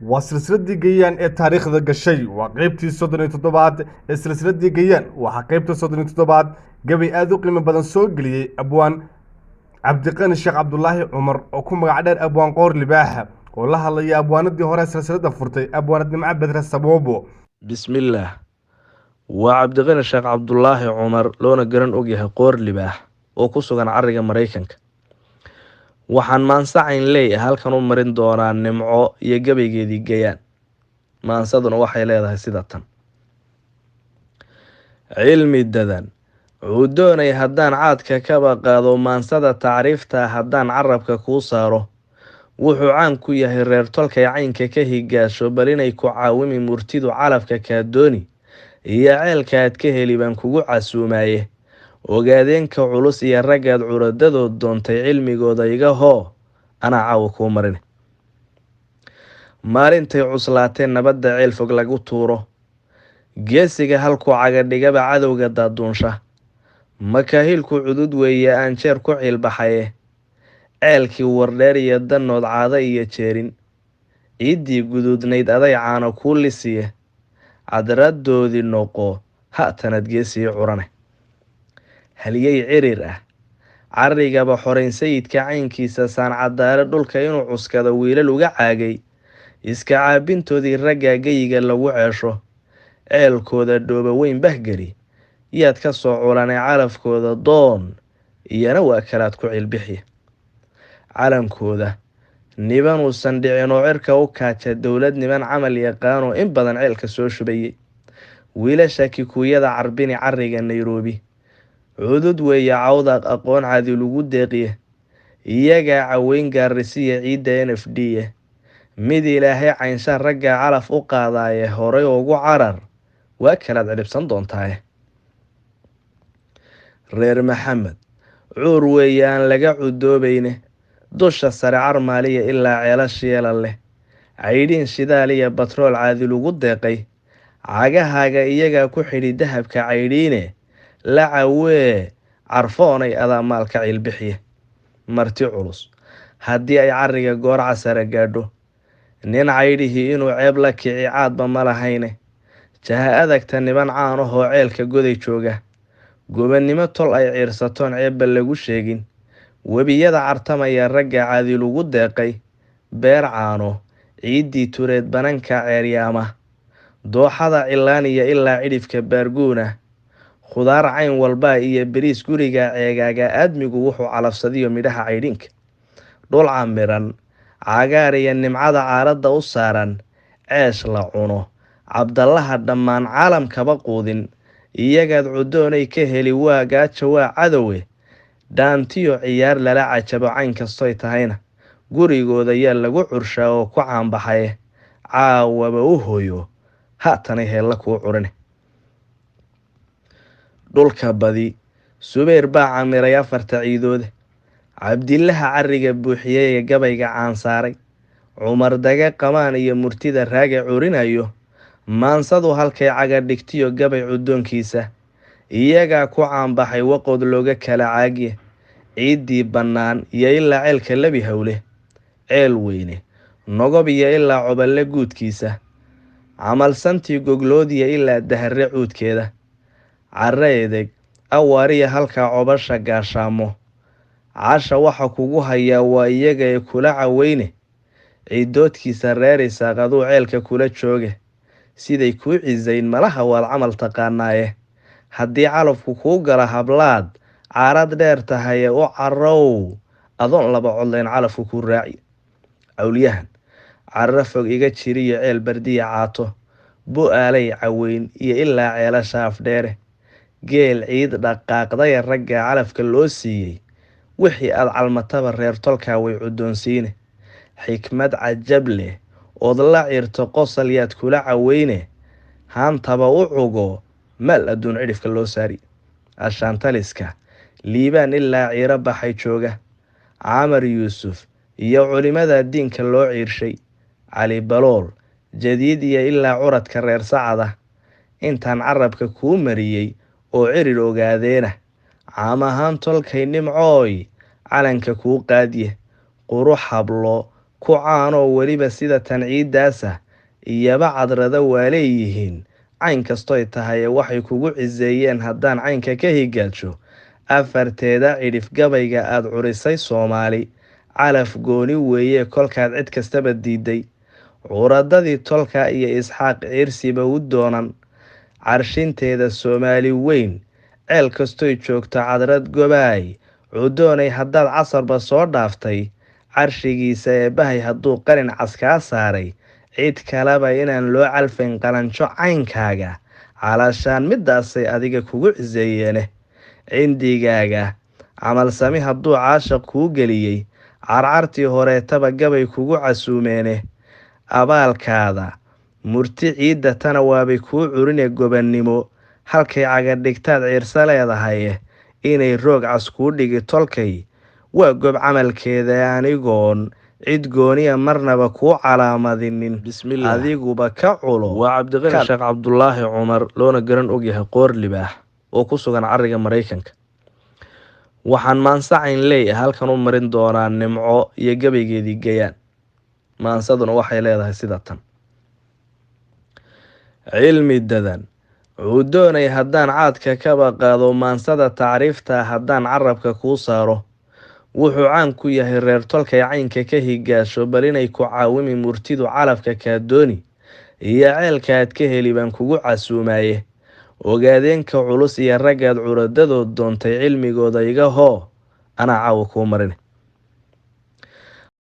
Waa silsiladii Gayaan ee taariikhda gashay. Waa qaybtii 37aad ee silsiladii Gayaan. Waxaa qaybta 37aad gabay aada u qiimo badan soo geliyey abwaan Cabdiqani Sheekh Cabdulaahi Cumar oo ku magac dheer Abwaan Qoor Libaaxa, oo la hadlaya abwaanadii hore silsilada furtay, abwaanad Nimco Bedre Saboobo. Bismillaah. Waa Cabdiqani Sheekh Cabdulaahi Cumar, loona garan ogyahay Qoor Libaax, oo ku sugan cariga Maraykanka. Waxaan maansacayn leey halkan u marin doonaa Nimco iyo gabaygeedii Gayaan. Maansaduna waxay leedahay sida tan: Cilmi dadan wuxuu doonay haddaan caadka kaba qaado, maansada tacriifta haddaan carabka kuu saaro, wuxuu caan ku yahay reer tolkay caynka ka higaasho. Bal inay ku caawimi murtidu calafka kaa dooni iyo ceelka aad ka heli baan kugu casuumaaye. Ogaadeenka culus iyo raggaad curadadood doontay, cilmigooda iga hoo, anaa caawa kuu marin. Maalintay cuslaateen nabadda ceel fog lagu tuuro, geesiga halkuu cagadhigaba cadowga daaduunsha. Makaahilku cudud weeye aan jeer ku ciilbaxaye. Ceelkii Wardheer iyo Danood, caado iyo jeerin, ciiddii guduudnayd aday caano kuu lisiye. Cadradoodii noqo ha'tanad geesii curane. Haliyey cirir ah carrigaba xoreyn, sayidka caynkiisa saancadaale, dhulka inuu cuskado wiilal uga caagay. Iska caabintoodii ragga geyiga lagu ceesho, ceelkooda dhooba weyn bahgeli yaad ka soo culanay. Calafkooda doon iyana waa kalaad ku cilbixiya. Calankooda nibanuusan dhicin oo cirka u kaaja, dowlad niman camal yaqaanoo in badan ceelka soo shubayay. Wiilasha Kikuuyada carbini cariga Nairobi, cudud weeye cawda aqoon cadi lagu deeqiye. Iyagaa caweyn gaarisiya ciidda NFD. Mid Ilaahay caynsha raggaa calaf u qaadaaye, horay ugu carar waa kalaad cidhibsan doontaaye. Reer Maxamed cuur weeye aan laga cudoobayne, dusha sare carmaaliya ilaa ceelashiyeela leh, caydhiin shidaal iyo batrool caadi lagu deeqay. Cagahaaga iyagaa ku xidhi dahabka caydhiine, la cawee carfoonay adaa maalka cilbixiya. Marti culus haddii ay cariga goor casara gaadho, nin caydhihii inuu ceeb la kici caadba ma lahayne. Jaha adagta niban caan ahoo ceelka Goday jooga, gobannimo tol ay ciirsatoon ceebba lagu sheegin. Webiyada cartamaya ragga caadi lagu deeqay, beer caano ciiddii tureed bananka ceeryaama, dooxada cilaaniya ilaa cidhifka Baarguuna, khudaar cayn walbaa iyo beriis guriga ceegaaga. Aadmigu wuxuu calafsadiyo midhaha caydhinka, dhul camiran cagaar iyo nimcada caaradda u saaran, ceesh la cuno Cabdallaha dhammaan caalamkaba quudin. Iyagaad cudoonay ka heli waa gaajo, waa cadowe. Dhaantiyo ciyaar lala cajabo cayn kastoy tahayna, gurigooda yaa lagu curshaa oo ku caanbaxaye. Caawaba u hoyo haatanay heella kuu curine. Dhulka badi Subayr baa camiray afarta ciidoode, Cabdillaha cariga buuxiyey ee gabayga caansaaray, Cumar Daga qamaan iyo murtida raaga curinayo. Maansadu halkay caga dhigtiyo gabay cudoonkiisa, iyagaa ku caanbaxay waqood looga kala caagiye. Ciiddii bannaan iyo ilaa ceelka Lebi Howle, Ceel Weyne, Nogob iyo ilaa Coballe guudkiisa, camalsantii Gogloodiya ilaa Dahare cuudkeeda, carre edeg awaariya halkaa cobasha gaashaamo. Casha waxa kugu hayaa waa iyaga ee kula caweyne. Ciidoodkiisa reer Isaaq aduu ceelka kula jooge, siday kuu cisayn malaha waad camal taqaanaaye. Haddii calafku kuu gala hablaad caarad dheer tahaye, u carow adoon laba codlayn calafku kuu raaci. Cawlyahan carro fog iga jiriyo ceel Bardiya caato, bu-aalay caweyn iyo ilaa ceelasha Afdheere, geel ciid dhaqaaqdaya ragga calafka loo siiyey. Wixii aad calmataba reer tolkaa way cudoonsiine. Xikmad cajab leh ood la cirto qosol yaad kula caweyne, haantaba u cugo maal adduun cidhifka loo saari. Ashaantaliska Liibaan ilaa ciiro baxay jooga, Camar Yuusuf iyo culimada diinka loo ciirshay, Cali Balool Jadiid iyo ilaa curadka reer Sacada, intaan carabka kuu mariyey oo cirir ogaadeena. Caam ahaan tolkay, Nimcooy, calanka kuu qaadiye. Qurux hablo Ku caanoo weliba sida tan ciiddaasa iyaba cadrada waa leeyihiin. Cayn kastoy tahaye waxay kugu ciseeyeen haddaan caynka ka higaajo afarteeda cidhif gabayga aad curisay Soomaali calaf gooni weeye kolkaad cid kastaba diiday. Curadadii tolka iyo Isxaaq ciirsiba u doonan carshinteeda Soomaali weyn ceel kastoy joogto cadrad gobaay cudoonay haddaad casarba soo dhaaftay carshigiisa eebbahay hadduu qalin cas kaa saaray cid kaleba inaan loo calfayn qalanjo caynkaaga calaashaan midaasay adiga kugu ciseeyeene. Cindigaaga camalsami hadduu caashaq kuu geliyey carcartii horeetaba gabay kugu casuumeene. Abaalkaada murti ciidda tana waabay kuu curine gobannimo halkay cagadhigtaad ciirsa leedahaye inay roog cas kuu dhigi tolkay waa gob camalkeeda anigoon cid gooniya marnaba kuu calaamadinin. Bismillaah. Adiguba ka culo. Waa Cabdiqani Sheekh Cabdulaahi Cumar, loona garan ogyahay Qoor Libaax, oo ku sugan cariga Maraykanka. Waxaan maansacayn leey halkan u marin doonaa Nimco iyo gabaygeedii Gayaan. Maansaduna waxay leedahay sida tan: Cilmi dadan cuudoonay haddaan caadka kaba qaado maansada tacriifta haddaan carabka kuu saaro wuxuu caan ku yahay reer tolkay caynka ka higaasho bal inay ku caawimi murtidu calafka kaa dooni iyo ceelka aad ka heli baan kugu casuumaye. Ogaadeenka culus iyo raggaad curadadood doontay cilmigooda iga hoo anaa caawa kuu marin.